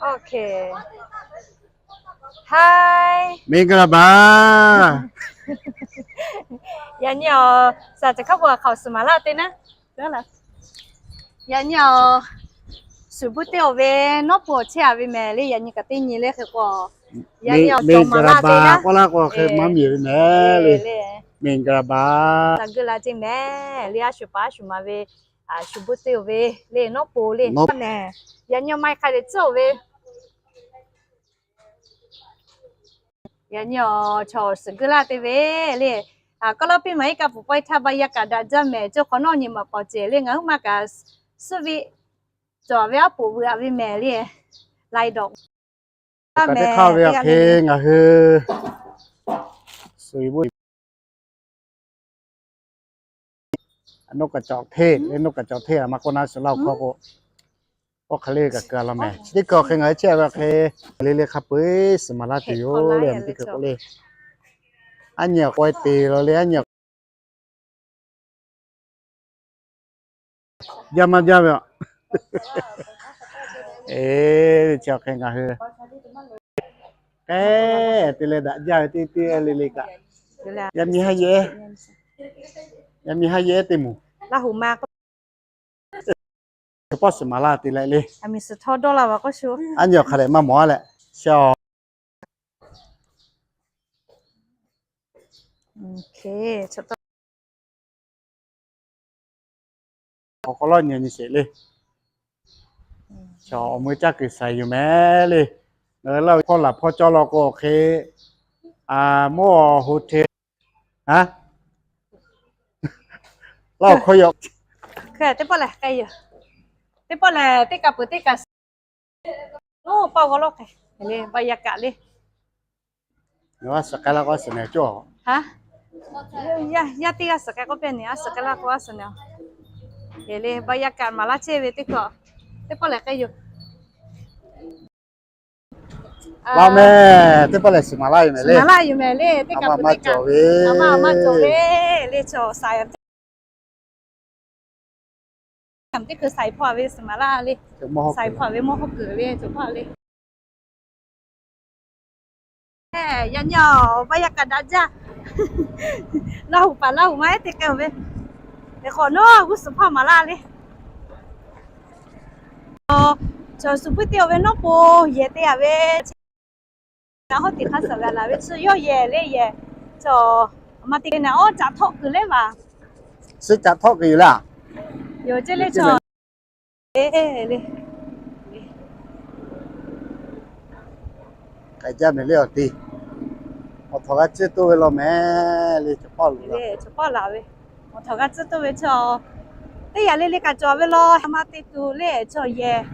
Hai, မင်္ဂလာပါ. Yaꞈ nyi awˬ shaˍ ceuˬ hk'a peuˬ hk'aoˍ suhˍ maˍ laˇ te naˉ. Yaꞈ nyi awˬ shuˍ buˇ teˇ awˬ ve nawˉ pon awˬ chehˇ a ve mehˍ le. Yaꞈ nyi kaꞈ teˇ nyi le hk'e k'o, yaꞈ nyi awˬ cawˬ maˍ laˇ te naˉ. K'awˇ laˇ k'o hk'e maˇ miˬ ve mehˍ le. မင်္ဂလာပါ. G'uˇ la ceˇ mehˍ le. A shuˍ paˍ a shuˍ maˍ ve shuˍ buˇ teˇ awˬ ve le nawˉ pon le. Yaꞈ nyi awˬ ma hk'a dehꞈ tcuhˉ ve. Yaꞈ nyi awˬ chaw suhˍ g'uˇ laˇ te ve le. K'awˇ laˇ piˇ maˍ iˉ kaˆ pfuhˍ pawehˇ htaˇ ba yaˇ kaꞈ daꞈ jaˇ mehˍ. Cawˇ hk'awꞈ nawˉ nyi maˍ paˍ cehˬ le. Ngaˬ hui ma kaꞈ suhˉ ve cawˬ ve aˉ poꞈ veuꞈ a ve mehˍ le. Lai dawꞈ kaꞈ teˇ hk'aˇ ve awˬ hk'e ngaˬ hui suhˍ ve nawˉ kaꞈ cawˬ hteˇ le, nawˉ kaꞈ cawˬ hteˇ a ma k'oˆ naˉ suhˍ laˇ awˬ hk'aw k'o, oˇ hk'e le kaꞈ keu a law mehˍ. Chi teˇ hkui awˬ hk'e ngaˬ hui chehˇ ve awˬ hk'e le le hk'a peu-eˬ suhˍ maˍ laˇ tuˬ yoˬ le. Teˇ hkui k'o le, aˉ nyi awˬ k'awehˇ te law le, aˉ nyi awˬ jaˇ maˇ jaˇ ve aˬ. Eˬ, chi awˬ hk'e ngaˬ hui k'ehˉ te leh daꞈ jaˇ ve teˇ teˇ le le kaꞈ, yaꞈ nyi haˉ yehˉ, yaꞈ nyi haˉ yehˉ teˇ moˍ, Laˇ huˍ ma k'o, pawˆ suhˍ maˍ laˇ te leh le. Aˉ nyi awˬ hk'a dehꞈ maˇ mawˬ a leh, sha awˬ hk'aw lo nyi nyi sheˍ le. Chaw awˬ mui caˇ kuiˬ shaiˍ yoˬ mehˍ le. Ngaˬ hui Laˇ huˍ hpawˇ laˬ hpawˇ cawˇ law k'o awˬ hk'e, a, mawˇ hotel, a, Laˇ huˍ hkawˇ yaw, teˇ pawˆ lehˬ k'ai yoˬ. Teˇ pawˆ lehˬ teˇ kaꞈ peuˬ teˇ kaꞈ oˇ paˆ g'awˇ lawˇ k'ai, ba yaˇ kaꞈ le. Suhˍ k'ai laˇ k'o a suhˍ nehˬ cawˇ. Yaˇ teˇ g'aˇ suhˍ k'ai k'oˆ piˇ a nyi, a suhˍ k'ai laˇ k'o a suhˍ nehˬ. Eˬ le, ba yaˇ kaꞈ maˍ laˇ chehˇ ve teˇ hkui, teˇ pawˆ lehˬ k'ai yoˬ. Laˇ mehˍ, teˇ pawˆ lehˬ suhˍ maˍ laˇ yoˬ mehˍ le. Maˍ laˇ yoˬ mehˍ le, teˇ kaꞈ peuˬ teˇ kaꞈ maˇ maˇ cawˬ ve le, chaw shaiˍ teˇ hkui shaiˍ hpawˇ ve suhˍ maˍ laˇ le. Shaiˍ hpawˇ ve mawˇ hawˉ kuiˬ le, cawˬ hpawˇ le. Yaꞈ nyi awˬ ba yaˇ kaꞈ daꞈ jaˇ. Laˇ huˍ paˍ Laˇ huˍ maˇ ehˉ te k'ai ve, hk'awꞈ nawˉ g'uˇ suhˍ hpawˇ maˍ laˇ le. Chaw shuˍ puiˉ teˇ awˬ ve nawˉ pon yehˬ te a ve, hawˉ teꞈ hk'a suhˍ g'a laˬ ve chi yawˇ yehˬ le yehˬ. Chaw ma te naˍ awˉ caꞈ htawˆ kuiˬ le vaˬ. Suh caꞈ htawˆ kuiˬ yoˬ laˇ. Yoˬ ceˇ le chaw. K'ai jaˇ mehˍ le awˬ te. Awˬ htawnˍ g'a tcuhˉ toˇ ve law mehˍ le, chaw paˆ laˬ ve. Awˬ htawnˍ g'a tcuhˉ toˇ ve chaw, teˇ yaꞈ le le kaꞈ cawˬ ve law, ma te tuˬ le chaw yehˬ.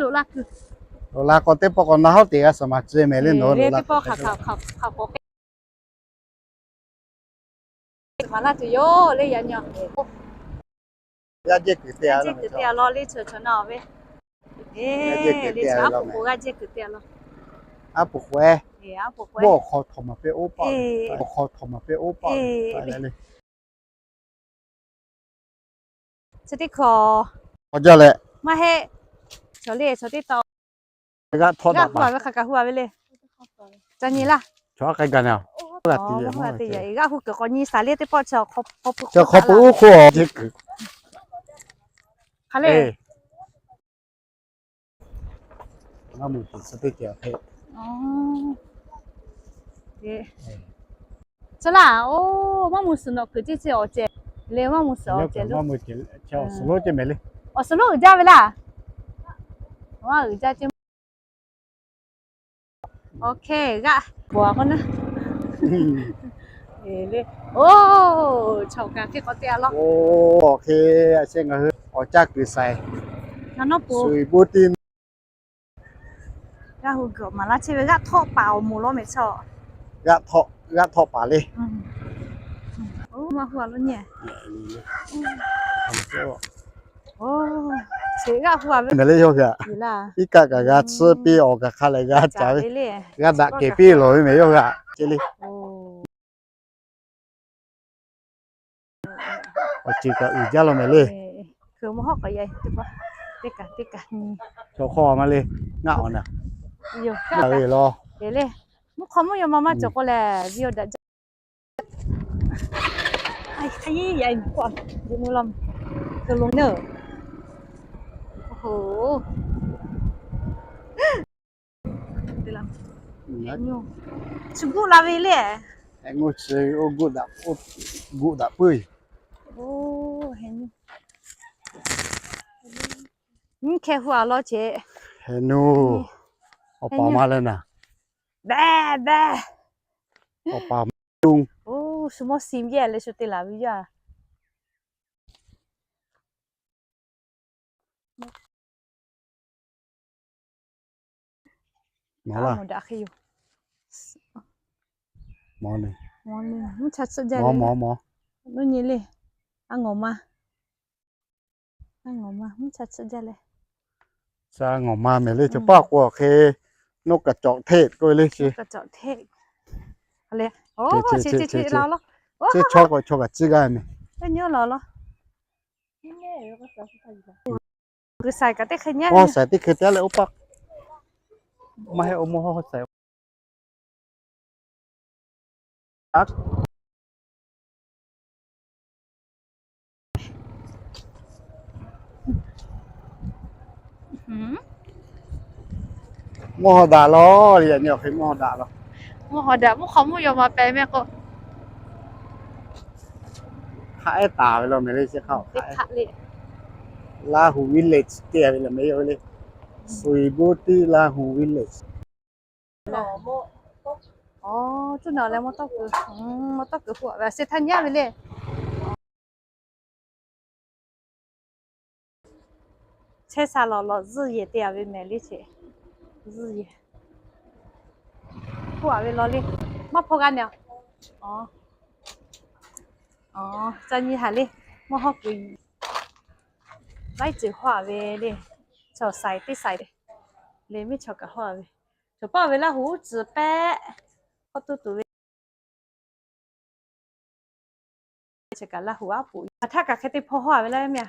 Loꞈ la k'o teˇ pawˆ k'awꞈ na hawˉ teꞈ g'a suhˍ maˍ tcuh mehˍ le nawˬ. Teˇ pawˆ hk'aˬ hk'aˬ k'awꞈ k'ai maˍ laˇ tuˬ yoˬ le yaꞈ nyi. G'aˇ jehˇ kuiˬ te a law le, chaw chaw na ve. Aˉ poꞈ k'o g'aˇ jehˇ kuiˬ te a law. Aˉ poꞈ k'o e, awˬ hk'aw htawꞈ maˍ piˇ oˇ paˆ, awˬ hk'aw htawꞈ maˍ piˇ oˇ paˆ le. Chi teˇ hkawꞈ k'awꞈ jaˇ leh, maˇ heˆ. Chaw le chaw teˇ taw g'aˇ htawˆ daꞈ paˍ ve hk'a kaꞈ hu a ve le. Ca nyi laˇ. Chaw aˉ k'ai gaˬ nehˬ, g'aˇ hu kuiˬ k'awꞈ nyi shaˍ le teˇ pawˆ chi hk'aw peuˬ uˉ hk'oˆ a jehˇ kuiˬ. Hk'a le. Maˇ mvuhˇ suhˍ teˇ cehˬ hk'e. Chi laˇ, oˇ maˇ mvuhˇ suhˍ nawꞈ kuiˬ ceˇ chi awˬ cehˬ le, maˇ mvuhˇ suhˍ awˬ cehˬ lo, awˬ suhˍ lonˉ uiˍ jaˇ ve laˇ. Awˬ uiˍ jaˇ ceˇ. Awˬ hk'e g'aˇ bon a k'o naˉ. Le, oˇ chaw kaꞈ hk'e k'awꞈ te a law. Oˇ hk'e a sheh ngaˬ hui awˬ caˇ kuiˬ shaiˍ, nawˉ pon suhˍ bon te g'aˇ hu kuiˬ maˍ laˇ chehˇ ve g'aˇ htawˆ paˍ awˬ moˍ law mehˍ chaw. G'aˇ htawˆ paˍ le. Maˇ hu a lo nyi. G'aˇ hu a ve mehˍ le yawˇ hui a. Iˉ kaˆ kaꞈ g'a tsuhˇ piˇ, awˬ kaꞈ hk'a leh g'a caˍ ve, g'a daꞈ kehˬ piˇ lawˬ ve mehˍ yawˇ hui a ceˇ le. Awˬ ceuˬ kaꞈ uiˍ jaˇ law mehˍ le. Teˇ kaꞈ teˇ kaꞈ, chaw hk'aw ma le, ngaˆ awˬ naˍ, yoˬ, ngaˆ ve law. Mvuhˇ hk'aw mvuhˇ yaw ma maˇ cawˬ k'o lehˬ, viˇ awˬ daꞈ jaˇ. Hk'aˬ hk'e yaꞈ nyi k'o, jehˬ nu law, to lo neu. Chi guˆ la ve le. Guˆ daꞈ, guˆ daꞈ puiˉ. Nyiˇ hkeh hu a law ce. Heh nu, awˬ pa ma leh naˍ, behˬ behˬ, awˬ pa ma. Oˇ, shu mawˇ si yehˬ leh shu te laˬ ve yaˇ. Mawˇ laˇ, mawˇ daꞈ hk'e yoˬ. Mawˇ, mvuhˇ cha tsuhˆ jaˇ le, mawˇ nyi le. A ngawˬ ma, a ngawˬ ma mvuhˇ cha tsuhˆ jaˇ le. Ca ngawˬ ma mehˍ le, chaw paˇ k'o hk'e, นกกระจอกเทศ k'oˆ ve le ce. Chi, chi, chi, chi, chi, chaw k'o chaw kaꞈ ciˇ g'aˇ mehˍ. G'uˇ saiˍ kaꞈ teˇ hk'e nyi, g'uˇ saiˍ teˇ hk'e te leh oˇ paˆ, maˇ heˆ, oˇ mawˇ hawˉ saiˍ. Mvuhˇ haw daꞈ law, yaꞈ nyi awˬ hk'e mvuhˇ haw daꞈ law. Mvuhˇ haw daꞈ, mvuhˇ hk'aw mvuhˇ yaw ma peh mehˆ k'o, hk'aˬ ehˉ taˍ ve law mehˍ le, chi hk'aˬ hk'aˬ ehˉ. Lahu Village te ve law mehˍ yoˬ le. Sui Boˇ tiˉ Lahu Village. Cuˇ na leh mawˇ tawˆ kuiˬ, mawˇ tawˆ kuiˬ hu a ve a se htaˇ nyi a ve le. Chehˇ sha lawˬ lawˬ zuhˇ yehˬ te a ve mehˍ le ce. Zuhˇ yehˬ hu a ve law le. Maˇ hpaw g'a nehˬ. Ca nyi haˍ le. Mawˇ hawˉ kuiˬ laiˉ ceuˬ hu a ve le. Chaw saiˍ teˇ saiˍ le, miˇ chaw kaꞈ hu a ve. Chaw paˇ ve Laˇ huˍ uˉ tcuhˍ pehˆ hk'aw tuˇ tuˬ ve. Chi kaꞈ Laˇ huˍ aˉ poꞈ htaˇ kaꞈ hk'e te hpaw haw a ve laˇ mehˍ.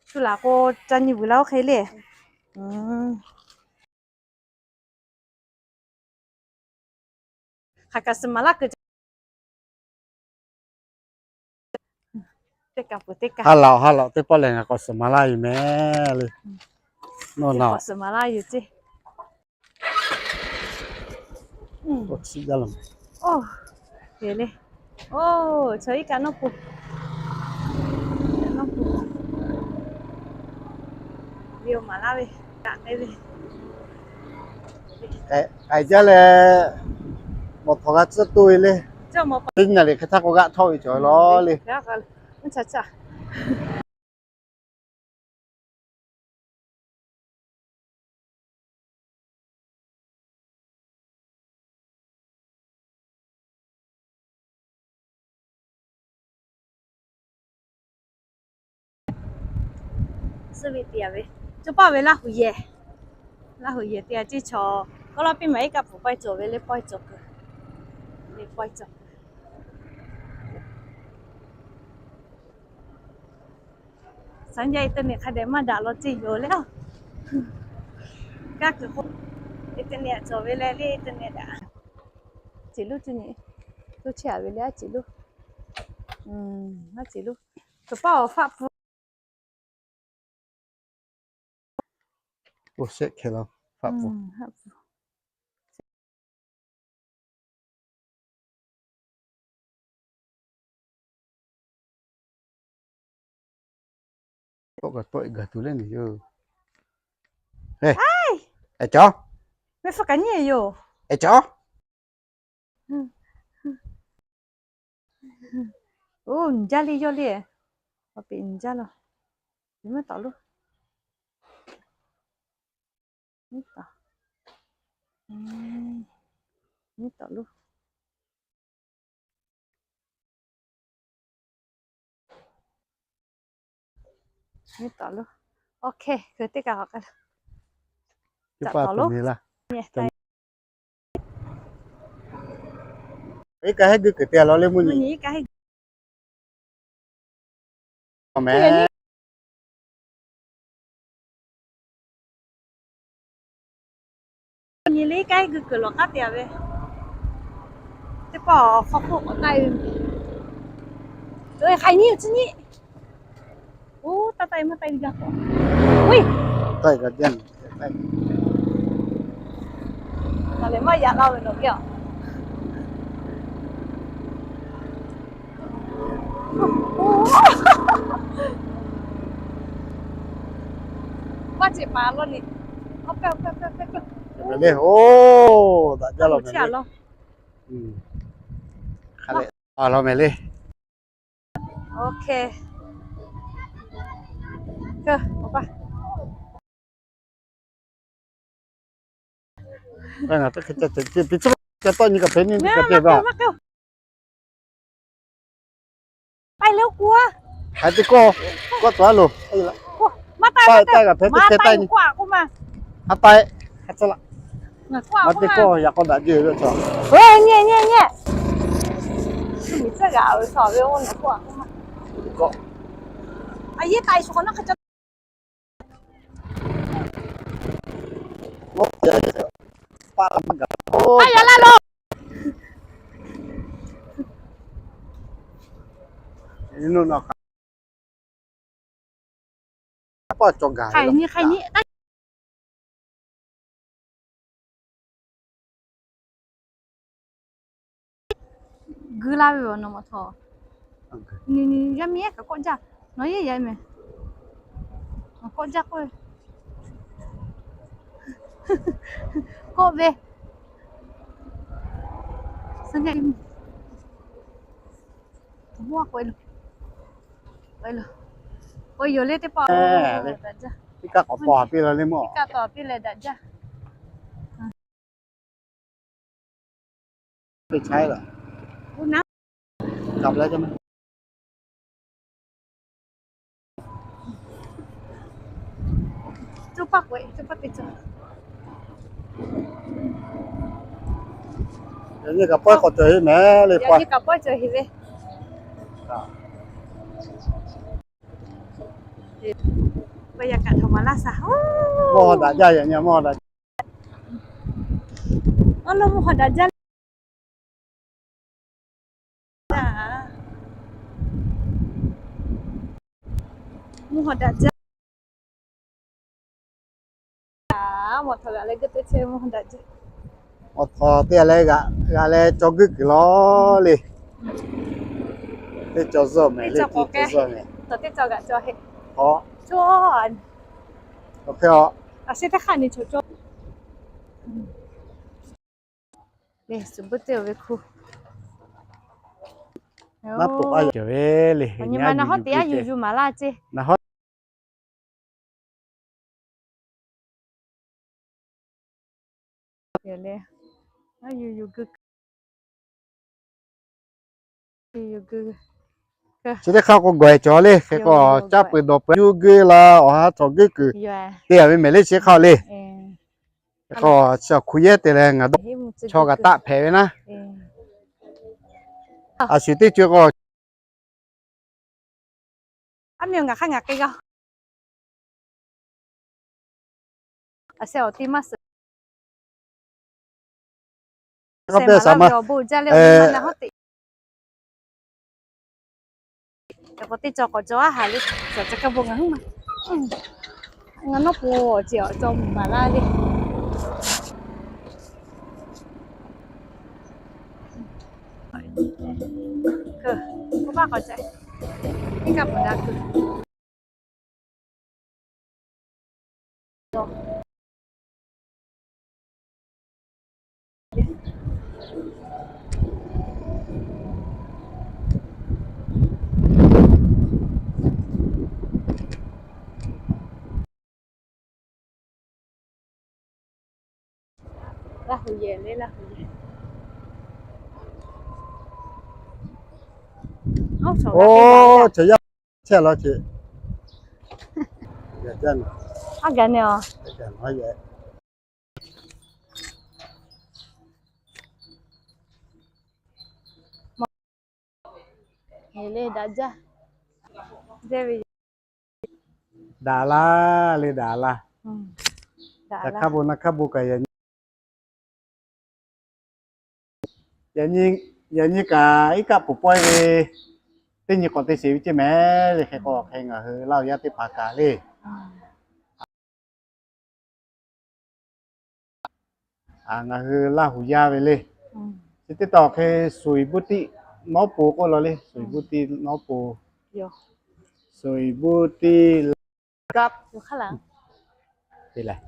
Shu laˬ k'o, ca nyi vuiˬ la oˇ hk'e le. Hk'aˬ kaꞈ suhˍ maˍ laˇ kuiˬ. Teˇ kaꞈ peuˬ teˇ kaꞈ, ha laꞈ ha laꞈ teˇ pawˆ lehˬ ngaˬ k'awꞈ suhˍ maˍ laˇ yoˬ mehˍ le. Nawˬ suhˍ maˍ laˇ yoˬ ceˇ. Oˇ, chaw iˉ kaˆ nawˉ pu, nawˉ pu, ve maˍ laˇ ve, kaꞈ k'ai ve. K'ai jaˇ leh, mawˬ htawnˍ g'a tcuhˉ toˇ ve le. Teˇ nyi le hk'e htaˇ k'o g'aˆ htawˇ ve cawˬ law le. Suhˆ ve te a ve, co paˇ ve Laˇ huˍ yehˬ, Laˇ huˍ yehˬ te a ceˇ chaw, kawˆ laˇ piˇ maˍ iˉ kaˆ pfuhˍ pawehˇ cawˬ ve le, pawehˇ cawˬ kuiˬ, le pawehˇ cawˬ kuiˬ. Saˍ nyi internet hk'a dehꞈ maˇ daꞈ law ceˇ yoˬ le. Kaˇ kuiˬ k'o, internet cawˬ ve leh le, internet daꞈ. Ceˬ luˇ cuˇ nyi, tuˇ chehˇ a ve le, a ceˬ luˇ, a ceˬ luˇ. Tcuhˍ paˇ awˬ faˆ pfuhˍ. Oˇ shehˆ hkeh la, faˆ pfuhˍ. Tawˆ kaꞈ tawˆ e gaˬ tuˬ le nyi yoˬ. Eˬ, cawˬ. Mehˆ hpfuhˇ kaꞈ nyi yoˬ. Eˬ, cawˬ. Oˇ, nyi jaˇ le yawˇ le. Awˬ peꞈ nyi jaˇ law. Nyi mvuhˇ tawˍ lo. Nyi tawˍ, nyi tawˍ lo. Nyi tawˍ lo. Oˇ hk'e hk'e teˇ kaꞈ k'awꞈ k'ai la. Tawˍ lo. Iˉ kaˆ heˉ guiˇ kuiˬ te a law le mvuhˇ nyi. Mehˍ. Nyi le k'ai gui kuiˬ lawˬ k'aˉ te a ve. Teˇ pawˆ hk'aw hk'oˆ k'awꞈ taˆ e ve. Hk'ai nyi chi nyi. Oˇ, taˆ taˆ e maˇ taˆ e ve jaˇ k'o. Uiˉ, taˆ e kaꞈ jaˇ. Nawˬ lehˬ maˇ yaꞈ la ve nawˬ ve a. Maˇ ceˬ paˍ lawˇ ni. Oˇ, daꞈ jaˇ lawˬ mehˍ le. Hk'a leh a lawˬ mehˍ le. Ngaˬ teˇ hk'e ca tawˆ nyi kaꞈ hpehꞈ nyi kaꞈ te ba. Haiˬ teˇ kawˆ, kawˆ tawˬ a loˬ. Taˆ taˆ kaꞈ hpehꞈ teˇ hk'e taˆ nyi. Ha taˆ, ha tcuh laꞈ. Maˇ teˇ kawˆ yaꞈ k'aw daꞈ jehˇ ve chaw. Nyi nyi nyi. G'uiˇ laˇ ve awˬ nawˬ maˬ htawˇ. Yaˇ miˇ ehˉ kaꞈ kawˆ jaˇ. Nawˬ yehˬ yaꞈ mehˍ. Nawˬ kawˆ jaˇ k'oˆ ve. Kawˆ ve. K'oˆ yoˬ le teˇ pawˆ. Iˉ kaˆ k'awꞈ paw piˇ la le mawˇ. Iˉ kaˆ paw piˇ leh daꞈ jaˇ. Nyi kaꞈ pawehˇ k'awꞈ cawˬ heˆ mehˍ le. Nyi kaꞈ pawehˇ cawˬ heˆ ve. Mawˇ daꞈ jaˇ yaꞈ nyi mawˇ daꞈ. Awˬ lawn mvuhˇ hawˬ daꞈ jaˇ. Mvuhˇ hawˬ daꞈ jaˇ. Mawˬ htawꞈ g'aꞈ leh g'uˇ teˇ chehˇ mvuhˇ hawˬ daꞈ jaˇ. Mawˬ htawꞈ teˇ g'aꞈ leh g'aꞈ leh caw g'uiˇ kuiˬ lawˬ le. Teˇ caw zuhˇ mehˍ le, teˇ caw zuhˇ mehˍ. Teˇ caw g'aꞈ caw heˆ. Awˬ hk'e a. Lehˬ, suˍ buˇ teˇ oˬ ve hkuˇ. Naˉ poꞈ a cawˬ ve le, nyi ma na hawˉ te aˉ yuˬ yuˬ maˍ laˇ ceˇ. Chi teˇ hk'aˇ k'o gawˬ e cawˬ le, hk'e k'o caˇ peuˬ dawˬ peuˬ yuˇ g'uiˇ la awˬ ha htawꞈ g'uiˇ kuiˬ te a ve mehˍ le chi hk'aˇ le. Hk'e k'o chi awˬ hk'u yehˇ te leh ngaˬ dawˇ chaw kaꞈ taˆ hpehꞈ ve naˉ. A shu teˇ co k'o, a miˬ ngaˬ hk'aˇ ngaˬ k'ai g'a. A sheh awˬ ti maˇ suhˍ. Awˬ bon jaˇ leh awˬ na hawˉ te. K'awꞈ teˇ cawˬ k'awꞈ cawˬ a haˍ le. Cawˬ ca kaˇ bon ngaˬ huiˉ ma. Ngaˬ nawˉ po awˬ ceˬ awˬ cawˬ maˍ laˇ le. K'oˆ maˇ k'awꞈ ca. Teˇ kaˆ pawꞈ daꞈ kuiˬ. Oˇ, chaw yaˇ chehˇ law ce. Aˉ gaˬ ne a. Daꞈ laˇ le, daꞈ laˇ. Yaꞈ hk'aˇ bon naˉ hk'aˇ bon kaꞈ yaꞈ nyi. Yaꞈ nyi kaꞈ iˉ kaˆ pfuhˍ pawehˇ ve teˇ nyi k'awꞈ te sheˍ ve ceˇ mehˍ le. Hk'e k'o hk'e ngaˬ hui Laˇ huˍ yaˇ teˇ hpaˍ kaꞈ le, ngaˬ hui Laˇ huˍ yaˇ ve le. Chi teˇ tawn hk'e suˍ iˍ buˇ tiˆ nawˉ po k'oˆ law le. Suˍ iˍ buˇ tiˆ nawˉ po, suˍ iˍ buˇ tiˆ la, te leh